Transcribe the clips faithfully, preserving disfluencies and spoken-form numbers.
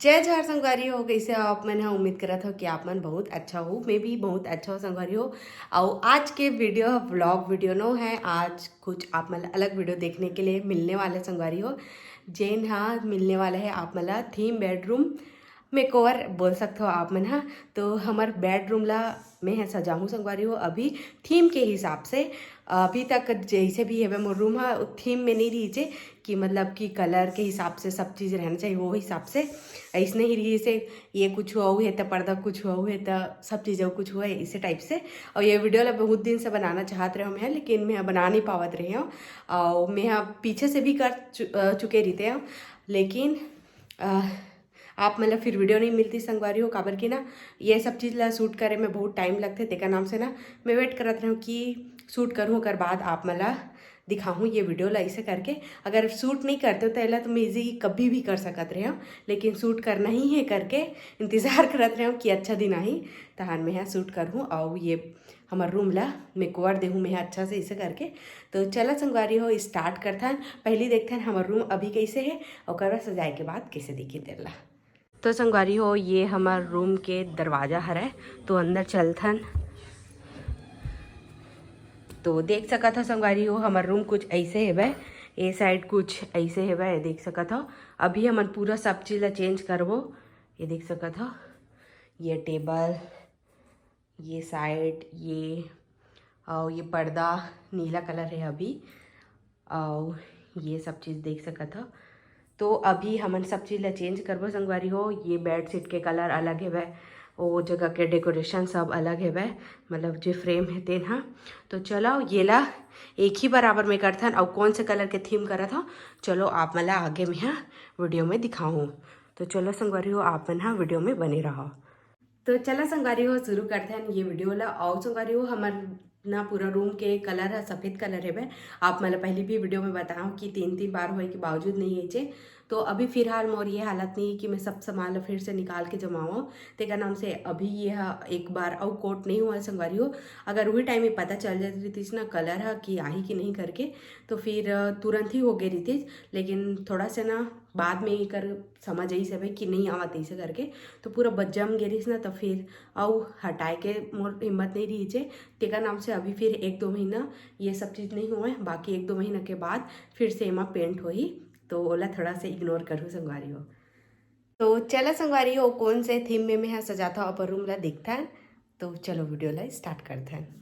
जय जोहार संगवारी हो, कइसे हो आप मन ह? उम्मीद करत हो कि आप मन बहुत अच्छा हो, मैं भी बहुत अच्छा हो संगवारी हो। अउ आज के वीडियो ह व्लॉग वीडियो नो है, आज कुछ आप मन ला अलग वीडियो देखने के लिए मिलने वाला है संगवारी हो, जेन ह मिलने वाला है आप मन ला थीम बेडरूम मेकओवर बोल सकत हो आप मन ह। तो हमर बेडरूम ला मैं ह सजाहूँ संगवारी हो अभी थीम के हिसाब से। अभी तक जैसे भी हवे मोर रूम ह थीम में नहीं रहिसे कि मतलब कि कलर के हिसाब से सब चीज़ रहना चाहिए, वो हिसाब से ऐसने ही रहिसे। ये कुछ हुआ हुए त पर्दा कुछ हुआ हुए त सब चीज़ कुछ हुआ है इसे टाइप से। और ये वीडियो ला बहुत दिन से बनाना चाहत रहे मैं, लेकिन मैं बना नहीं पावत रहे हूँ। और मैं ह पीछे से भी कर चु-, अ, चुके रहिते हैं, लेकिन अ, आप मन ला फिर वीडियो नहीं मिलती संगवारी हो, काबर कि ना ये सब चीज़ ला शूट करे में बहुत टाइम लगथे, तेकर नाम से ना मैं वेट करत रहूँ कि शूट करूँ, ओकर बाद आप मन ला दिखाहूँ ये वीडियो ला ऐसे करके। अगर शूट नहीं करते तो एला तो मैं इजी कभी भी कर सकत रहे हूँ, लेकिन शूट करना ही है करके इंतज़ार करत रहे हूँ कि अच्छा दिन आही, तहान मैं ह शूट करहूँ। और ये हमर रूम ला मेकओवर देहूँ मैं ह अच्छा से इसे करके। तो चला संगवारी हो, स्टार्ट करथन। पहली देखथन हमर रूम अभी कैसे है, ओकर बाद सजाए के बाद कैसे दिखी तेला। तो संगवारी हो, ये हमर रूम के दरवाजा हरे, तो अंदर चलथन। तो देख सकत हो संगवारी हो, हमर रूम कुछ ऐसे हेवय, ए साइड कुछ ऐसे हेवय, देख सकत हो। अभी हमन पूरा सब चीज़ ला चेंज करबो। ये देख सकत हो, ये टेबल, ये साइड, ये, और ये पर्दा नीला कलर है अभी, और ये सब चीज़ देख सकत हो। तो अभी हमन सब चीज़ ला चेंज करबो संगवारी हो। ये बेडशीट के कलर अलग हेवय, वो जगह के डेकोरेशन सब अलग हेवय, मतलब जे फ्रेम है तेन ह। तो चलो ये ला एक ही बराबर में करथन, और कौन से कलर के थीम करत हो, चलो आप मन ला आगे में ह वीडियो में दिखाऊँ। तो चलो संगवारी हो, आप मन ह वीडियो में बने रहो। तो चला संगवारी हो, शुरू करथन ये वीडियो ला। और संगवारी हो, हमर ना पूरा रूम के कलर ह सफेद कलर हेवय। आप मन ला पहली भी वीडियो में बताओ कि तीन तीन बार होए के बावजूद नहीं हेचे। तो अभी फिलहाल मोर ये हालत नहीं है कि मैं सब सामान ला फिर से निकाल के जमाऊँ। तेकर नाम से अभी ये ह एक बार अउ कोट नहीं हुआ है संगवारी हो। अगर वही टाइम में पता चल जाती रहितिस ना कलर ह कि आही कि नहीं करके, तो फिर तुरंत ही हो गए रहितिस। लेकिन थोड़ा सा ना बाद में एकर समझ आइस हवे कि नहीं आवत ऐसे करके, तो पूरा बज्जम गे रहिस ना, तो फिर अउ हटाए के मोर हिम्मत नहीं रहिस हे। तेकर नाम से अभी फिर एक दो महीना ये सब चीज़ नहीं हुए, बाकी एक दो महीना के बाद फिर से एमा पेंट होही, तो ओला थोड़ा से इग्नोर करू संगवारी हो। तो चला संगवारी हो, कौन से थीम में मैं ह सजाता हूँ अपन रूम ला देखता है। तो चलो वीडियो ला स्टार्ट करते हैं।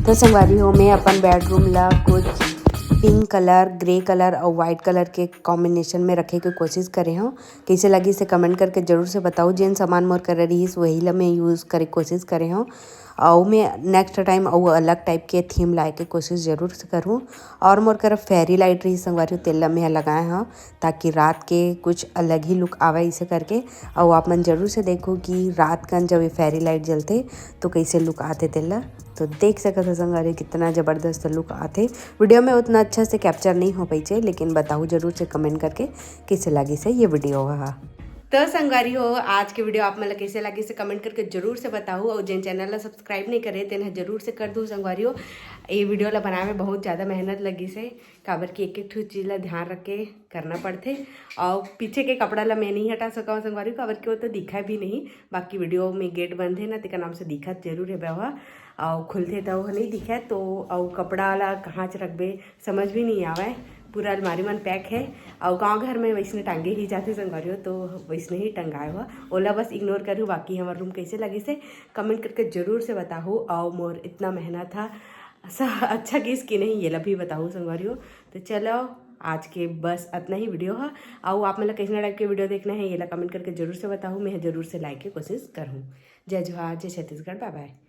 तो संगवारी हो, मैं अपन बेडरूम ला कुछ पिंक कलर, ग्रे कलर और वाइट कलर के कॉम्बिनेशन में रखे के कोशिश करे हूँ। कैसे लगी से कमेंट करके जरूर से बताओ। जेन सामान मोर करा रहीस, वही ला मैं यूज़ करे कोशिश करे हूँ। और मैं नेक्स्ट टाइम और अलग टाइप के थीम लाए के कोशिश जरूर से करूँ। और मोर करा फेरी लाइट रही संगवारी हो, तेला मैं लगाए हूँ, ताकि रात के कुछ अलग ही लुक आवे इसे करके। और आप मन जरूर से देखो कि रात कन जब ये फेरी लाइट जलते तो कैसे लुक आते तेला। तो देख सकत हो संगवारी, कितना जबरदस्त लुक आते। वीडियो में उतना अच्छा से कैप्चर नहीं हो पाइचे, लेकिन बताओ जरूर से कमेंट करके कैसे लगी से ये वीडियो हा। तो संगवारी हो, आज के वीडियो आप मन ला कैसे लगी से कमेंट करके जरूर से बताओ। और जेन चैनल ला सब्सक्राइब नहीं करे, तेन ह जरूर से कर दू संगवारी हो। ये वीडियो ला बनावे में बहुत ज़्यादा मेहनत लगी से, काबर कि एक एक ठो चीज़ ला ध्यान रख के करना पड़थे। और पीछे के कपड़ा ला मैं नहीं हटा सका संगवारी हो, काबर कि वो तो दिखा भी नहीं। बाकी वीडियो में गेट बंद है ना, तेकर नाम से दिखत जरूर है बेवा। और खुलथे तो वो नहीं दिखे, तो और कपड़ा ला कहाँ च रखबे, समझ भी नहीं आवे। पूरा अलमारी मन पैक है। और गांव घर में वैसने टांगे ही जाते संगवारी हो, तो वैसने ही टंगाए हुआ। ओला बस इग्नोर करू। बाकी हमार रूम कैसे लगे से कमेंट करके जरूर से बताहू। और मोर इतना मेहनत था, स-, अच्छा किस कि नहीं, ये ला भी बताहू संगवारी हो। तो चलो, आज के बस इतना ही वीडियो है। और आप मन ला कैसना टाइप के वीडियो देखना है, ये ला कमेंट करके जरूर से बताहू, मैं जरूर से लाए के कोशिश करूँ। जय जोहार, जय छत्तीसगढ़, बाय बाय।